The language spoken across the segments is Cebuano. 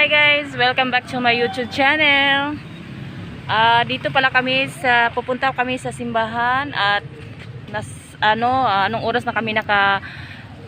Hi guys! Welcome back to my YouTube channel. Dito pala kami sa pupunta kami sa simbahan at nas ano anong oras na kami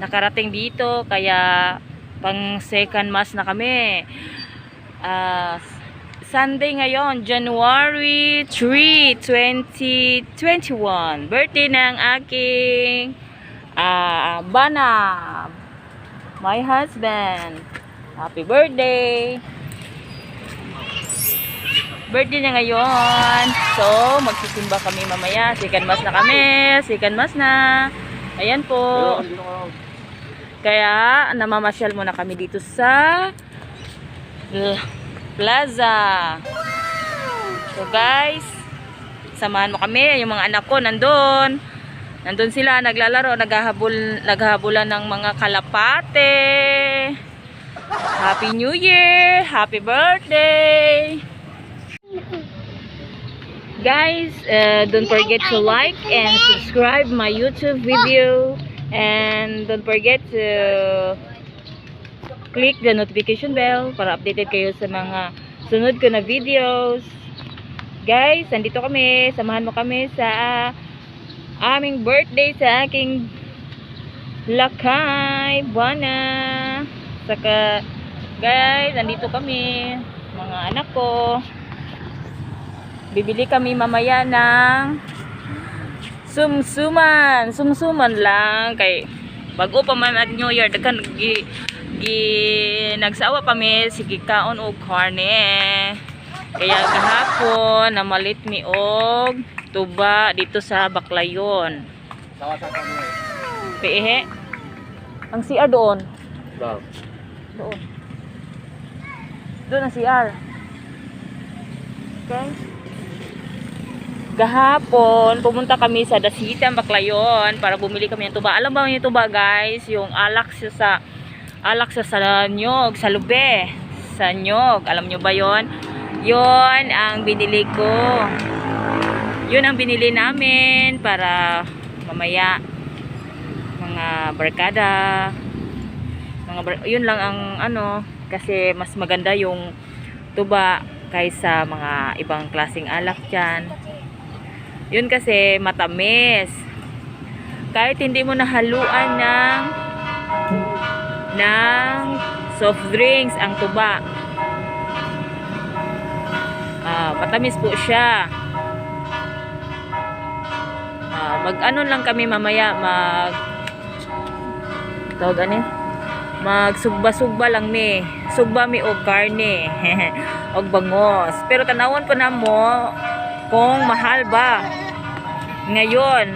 nakarating dito, kaya pang second mass na kami. Sunday ngayon, January 3, 2021. Birthday ng aking bana, my husband. Happy birthday! Birthday niya ngayon. So, magsisimba kami mamaya. Second mass na kami. Second mass na. Ayan po. Kaya, namamasyal muna kami dito sa plaza. So, guys, samahan mo kami. Yung mga anak ko nandun. Nandun sila, naglalaro, naghahabulan ng mga kalapate. Happy New Year! Happy birthday! Guys, don't forget to like and subscribe my YouTube video and don't forget to click the notification bell para updated kayo sa mga sunod ko na videos. Guys, nandito kami. Samahan mo kami sa aming birthday sa aking lakay, bana. Saka, guys, nandito kami, mga anak ko. Bibili kami mamaya ng sumsuman. Sumsuman lang kay bago pa man at New Year, daghan gi nagsawa pa mi sige kaon og karne. Kaya kahapon namalit mi og tuba dito sa Baclayon. Sawa sa kami. Piihe. Ang CR doon. Ba. Doon. Doon ang CR. Okay. Gahapon, pumunta kami sa Dasita, Baclayon para bumili kami ng tuba. Alam ba yung tuba, guys? Yung alak sa nyog, sa lube, sa nyog. Alam nyo ba yon? Yon ang binili ko. Yun ang binili namin para mamaya mga barkada, yun lang ang ano, kasi mas maganda yung tuba kaysa mga ibang klaseng alak dyan. Yun kasi matamis kahit hindi mo nahaluan ng soft drinks ang tuba. Matamis po siya. Mag ano lang kami mamaya, mag tawag ano, magsugba-sugba lang mi, sugba mi og karne og bangos, pero tanawon pa namo kung mahal ba ngayon.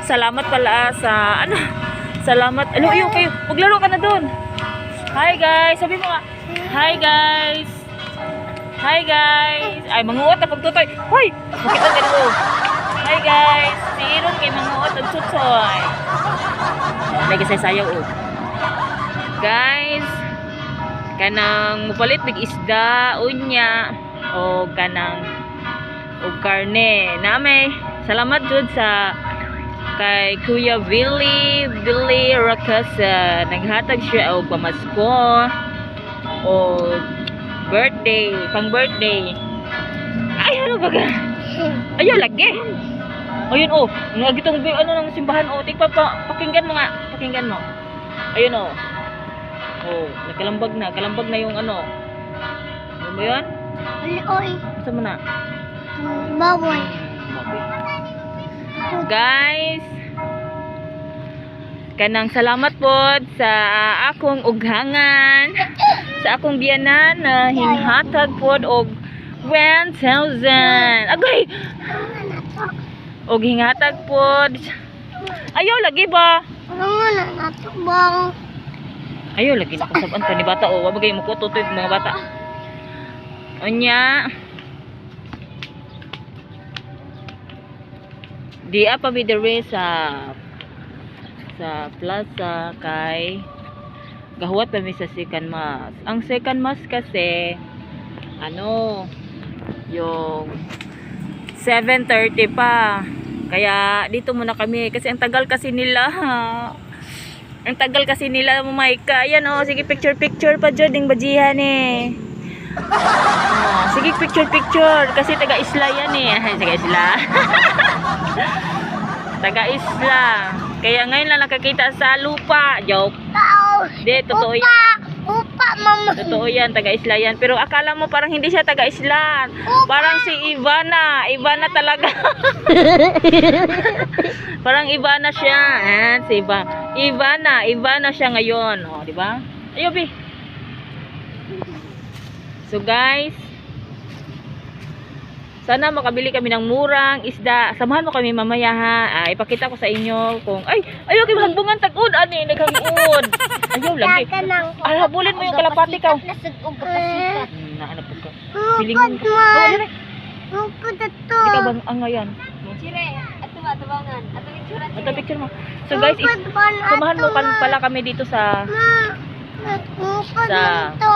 Salamat pala sa ano, salamat. Ano iyo kayo, maglaro ka na doon. Hi guys, sabi mo nga, "Hi guys, hi guys." Ay, manguot na pagtutoy. Hoy, makita ka mo. Hi guys, si Iron kay manguot og tutoy. Lagi sa sayaw oh. Guys, kanang mupalit mig isda unya o kanang og karne. Name, salamat jud sa kay Kuya Billy, Billy Racasa. Naghatag siya og pamasko o birthday, pang birthday. Ay, ano ba ga? Ayaw lagi. Ayun oh, nagitong ano ng simbahan oh. Tingpa pa, pakinggan mo nga, pakinggan mo. Ayun oh. Oh, nagkalambag na, kalambag na yung ano. Ano ba 'yun? Oy, Asa mo na? Baboy. Guys, kanang salamat po sa akong ughangan, sa akong biyanan na hinghatag pod og 1,000. Agay! Og hinghatag pod. Ayaw lagi ba? Ano nga na nato bang? Ayaw lagi na kasaban ka ni bata o. Wa bagay mo ko tutoy mga bata. Unya. Di pa mi diri sa plaza kay gahuwat pa mi sa second mass. Ang second mass kasi ano yung 7:30 pa. Kaya dito muna kami kasi ang tagal kasi nila. Ang tagal kasi nila mo, Maika. Ayan oh, sige, picture picture pa jud ning bajihan eh. Oh, sige, picture picture kasi taga isla yan eh. Ay, taga isla. Taga isla. Kaya ngayon lang nakakita sa lupa. Joke. Tao. Di, totoo yan. Upa. Upa, mama. Totoo yan, taga isla yan. Pero akala mo parang hindi siya taga isla. Parang si Ivana. Ivana talaga. Parang Ivana siya. Ayan, si Iva. Ivana. Ivana siya ngayon. O, di ba? Ayo, Bi. So, guys. Sana makabili kami ng murang isda. Samahan mo kami mamaya ha. Ah, ipakita ko sa inyo kung ay, ayaw kay mahagbungan tag-ud ani naghangud. Ayaw lagi. Ay, habulin mo yung kalapati ka. Pasikat. Nahanap ko. Pilingon Mukod ko. man. Oh, dali. Mukod ito. Di ka bang angayan? Chire, ato ba tabangan? Ato picture. Ito picture mo. So guys, Mukod man samahan mo ato, ma. pala kami dito sa Ma. Mukod ito.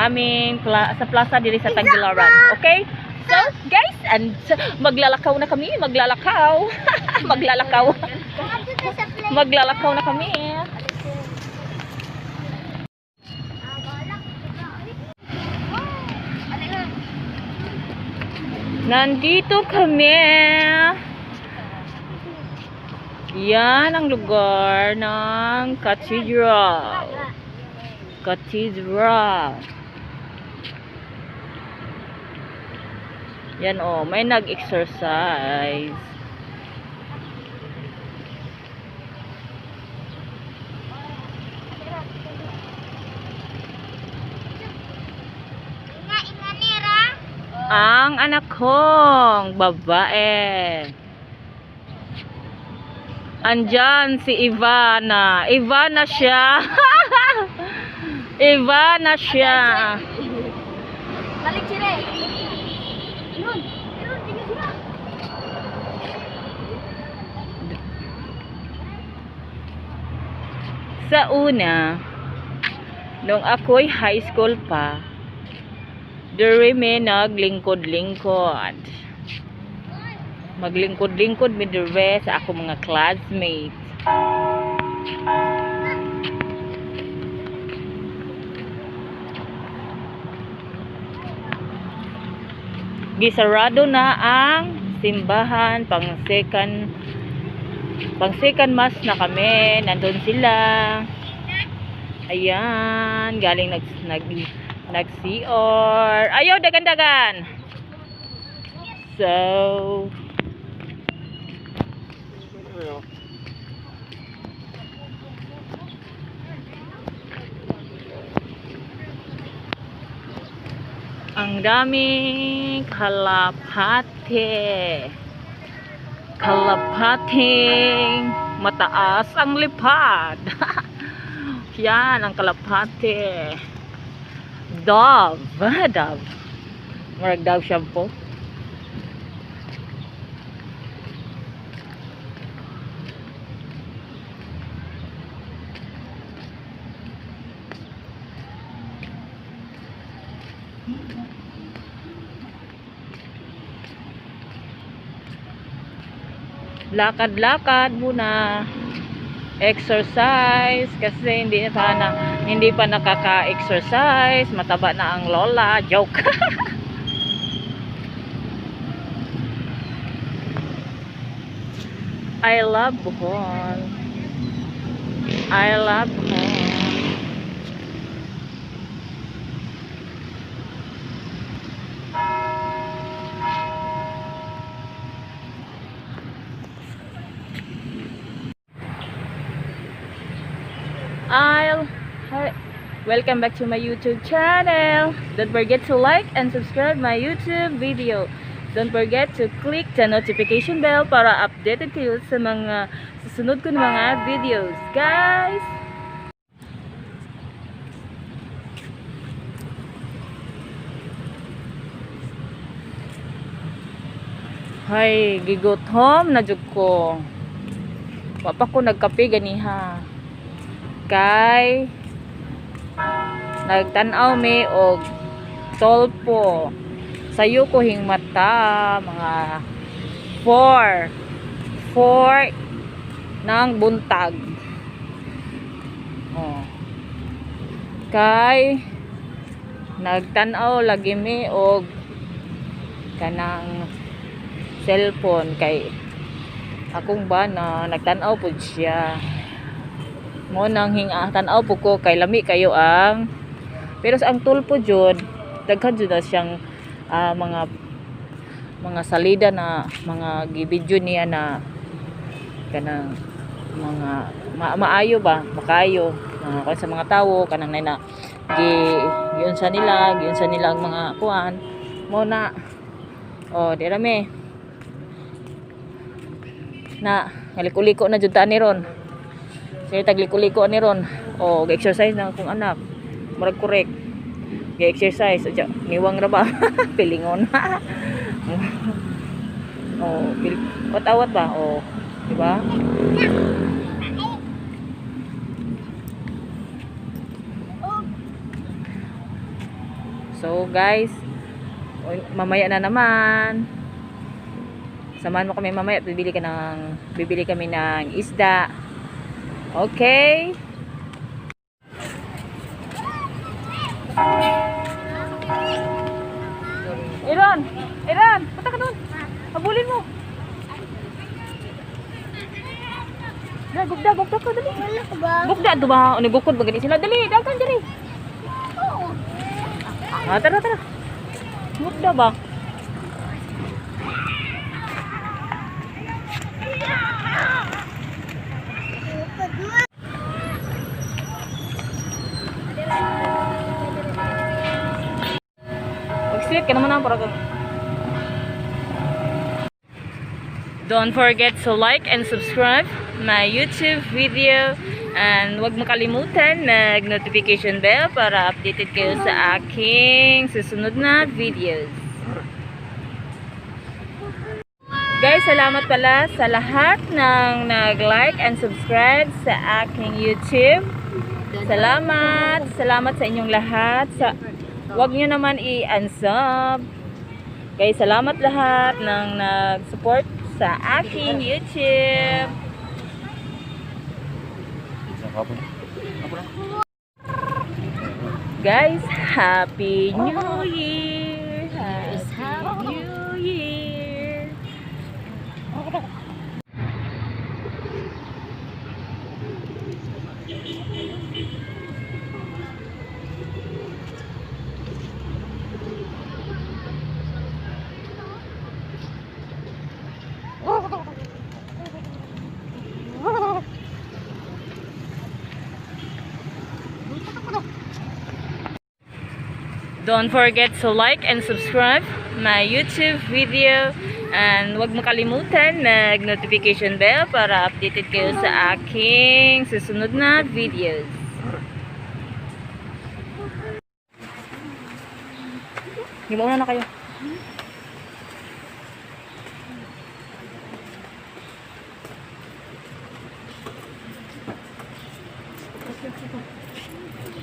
Aming sa plaza diri sa Tagbilaran. Okay? So, guys, and maglalakaw na kami, maglalakaw. Maglalakaw. Ato ka sa play. Maglalakaw na kami. Nandito kami. Yan ang lugar ng cathedral. Cathedral. Yan oh, may nag-exercise. Inga, inga nira. Ang anak kong babae. Andyan si Ivana. Ivana siya. Ivana siya. Balik, Chire. Yun. Yun, tingnan sila. Sa una, nung ako'y high school pa, diri mi naglingkod-lingkod. Maglingkod-lingkod mi diri sa ako mga classmates. Gisarado na ang simbahan pang second mass na kami. Nandun sila. Ayan, galing nag nag nag CR. Ayaw, dagan-dagan. So, ang daming kalapate. Kalapating mataas ang lipad. Yan ang kalapate. Dove. Dove. Murag Dove shampoo. Lakad-lakad muna. Exercise kasi hindi pa nakaka-exercise, mataba na ang lola. Joke. I love Bohol. I love Bohol. I'll Hi, welcome back to my YouTube channel. Don't forget to like and subscribe my YouTube video. Don't forget to click the notification bell para updated kayo sa mga susunod ko na mga videos, guys. Hay, gigutom na jud ko. Wa pa ko nagkape ganiha kay nagtan-aw mi og tolpo. Sayo ko hingmata mga 4 4 ng buntag. Oh. Kay nagtan-aw lagi mi og kanang cellphone kay akong bana nagtan-aw pud siya. Mo nang hinga tan-aw po ko kay lami kayo ang, pero sa ang Tulpo jud daghan jud na siyang mga mga salida na mga gibidyo niya na kanang mga maayo ba, makayo mga kuan sa mga tawo kanang nay na gi giunsa nila ang mga kuan mo na. Oh, di rami na ngaliko-liko na jud ta ni ron. Sige, tagliko-liko ni ron. Oh, ga-exercise na akong anak, murag correct ga-exercise. Adya, niwang ra ba, pilingon. Oh, awat ba? Oh, di ba? So guys, mamaya na naman. Samahan mo kami mamaya, bibili kami ng isda. Okay? Iron! Iron! Punta ka doon! Habulin mo! Dali, gugda, gugda ka, dali. Wala ka ba? Gugda, diba? Ano, gukod ba gani sila? Dali, dagan, dali. Oo. Ah, tara, tara. Gugda ba? Mag-sleep ka naman na, parang. Don't forget to like and subscribe my YouTube video and huwag makalimutan mag notification bell para updated kayo sa aking susunod na videos. Guys, salamat pala sa lahat ng nag-like and subscribe sa aking YouTube. Salamat. Salamat sa inyong lahat. Huwag nyo naman i-unsub. Guys, salamat lahat ng nag-support sa aking YouTube. Guys, Happy New Year! Happy New Year! Don't forget to like and subscribe my YouTube video and huwag makalimutan mag notification bell para updated kayo sa aking susunod na videos. Himauna na kayo.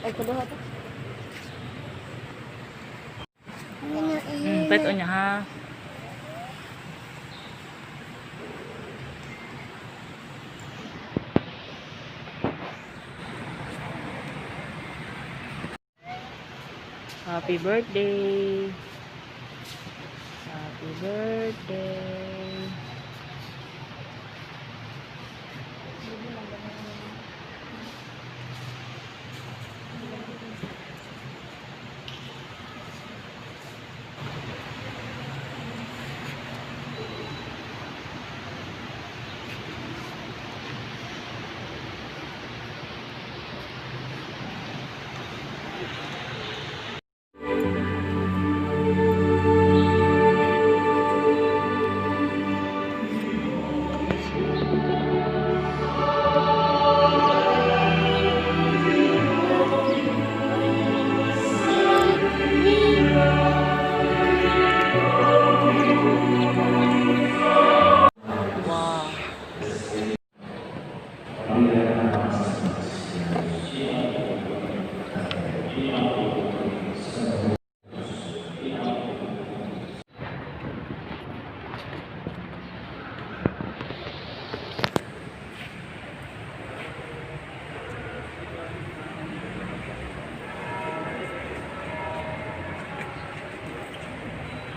Ay, kuduha to. Pet niya ha. Happy birthday. Happy birthday.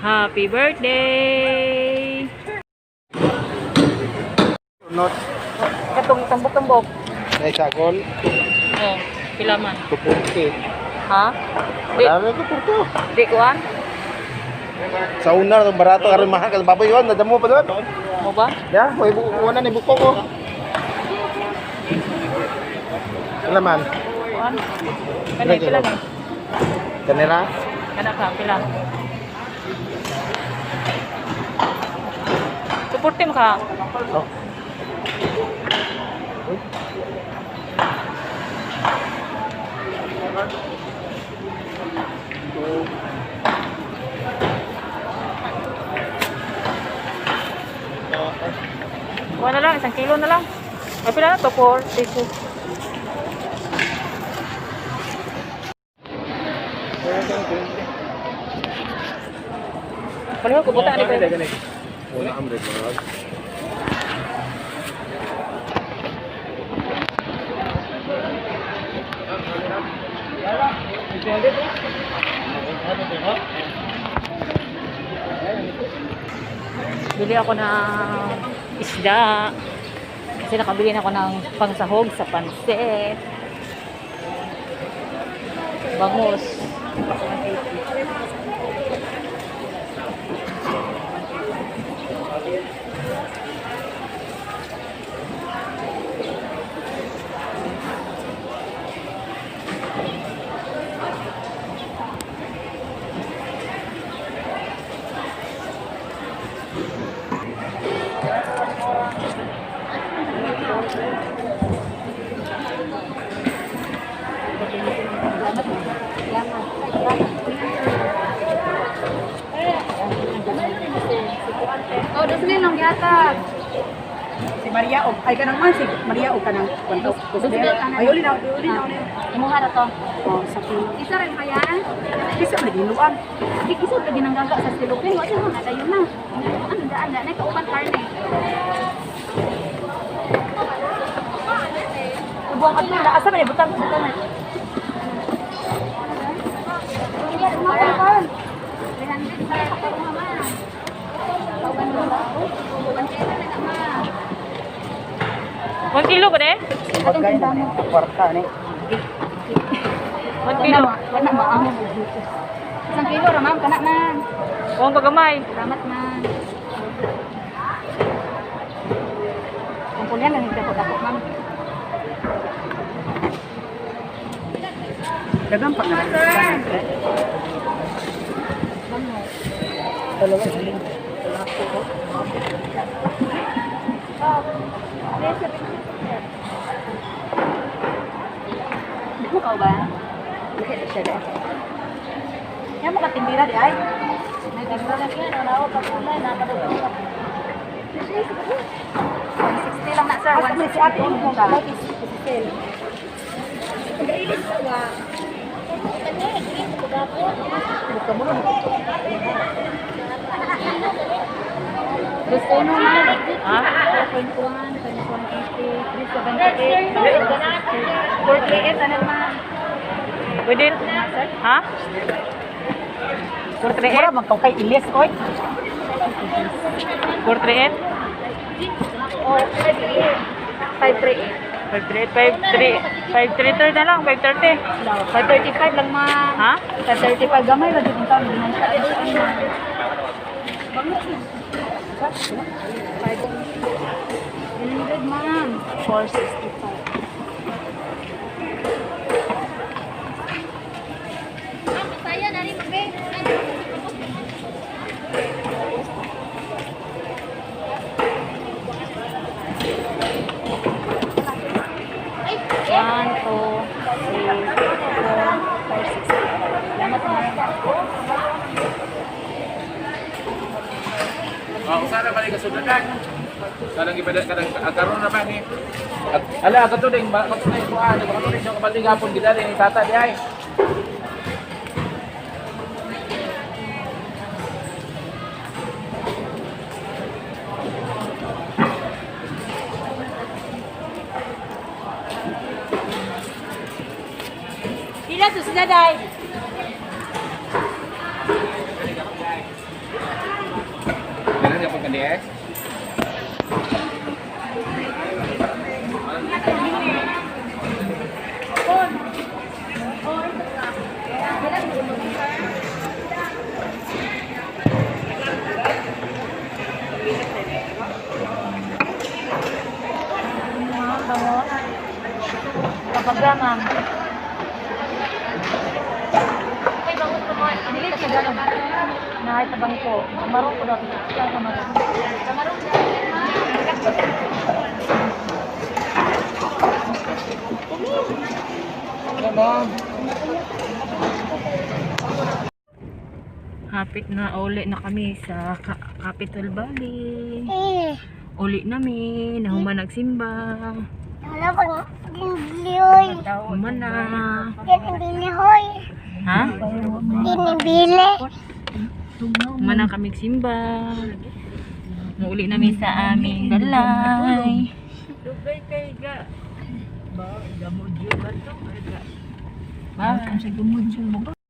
Happy birthday! Not Katong tambok-tambok. na isagol, Oh, pila man. 240. Ha? Di, Dami ko purto. di kuan? Sa una, itong barato, karon mahal, kasi baboy yun, nadamo pa doon. Mo ba? Ya, may buko na ni buko ko. Alaman, Kuan? Kana pila ni? kanira, Kana ka pila? 240 mo ka. Oh. Kuha na lang, 1 kilo na lang. Ay, pila na to? 4, 6. Pareho, kubuta ni kayo. Una ang red. Bili ako ng isda. Kasi nakabili na ako ng pangsahog sa pansit. Bangus. Oh, dos mil lang yata. Si Maria og ay kanang man si Maria og kanang kwanto. Ay uli na, uli na, uli na. Imuha ra to. Oh, sa kilo. Isa rin kaya? Kisa man ginuan. Di isa lagi nang gangga sa silupin. Wa siya na dayon na. Ano daan na kauban karne. Ubuang ato na asa man butang Butang na. 300 sa mama. Kauban mo ba? 1 kilo na ma. 1 kilo ba de? Bagay na ni kwarta ni. 1 kilo. Wala maamo. 1 kilo ra ma'am kana na. Huwag pagamay. Salamat ma'am. Kumpulyan lang yung dako-dako ma'am. Dagang pa nga. Dalawa sila. Di mo ka ba? Dili siya dai. Ya mo katindira di ay. May tindira lang yan. Wala ako pagkulay. Nakadagdag. 160 lang na sir. Asa man si ate mo ka. Dos uno ma'am. Ha? 4.1, 21.80, 378, 438, ano ma'am? Pwede? Ha? 438? Mura man kay Ilis oy. 438? Oh, 538. 538, 53, 533 na lang, 530. 535 lang ma'am. Ha? 535 gamay ra jud ang taon ginang siya. 100 ma'am. 465. One, two, three, four, five, six, seven. Salamat ma'am. Oh, sana balik kasudanan. Sana gipada kadang karon na ba ni. Ala kato ding kato ding kuan, kato ding sa kabaling hapon gidali ni tata di ay. Pila to sila day? Kani eh. Kapag ma'am. Ay, bangon ko mga. Dili siya ganun. Nahay sa bangko. Marong ko daw. Siya sa marong. Hapit na uli na kami sa Capitol Valley. Eh, Uli nami, nahuman nagsimba. wala pang dinbilihoy. Human na. Dinbilihoy. Ha? Dinibili. Human na kami simba. Muuli nami sa aming balay. Bye.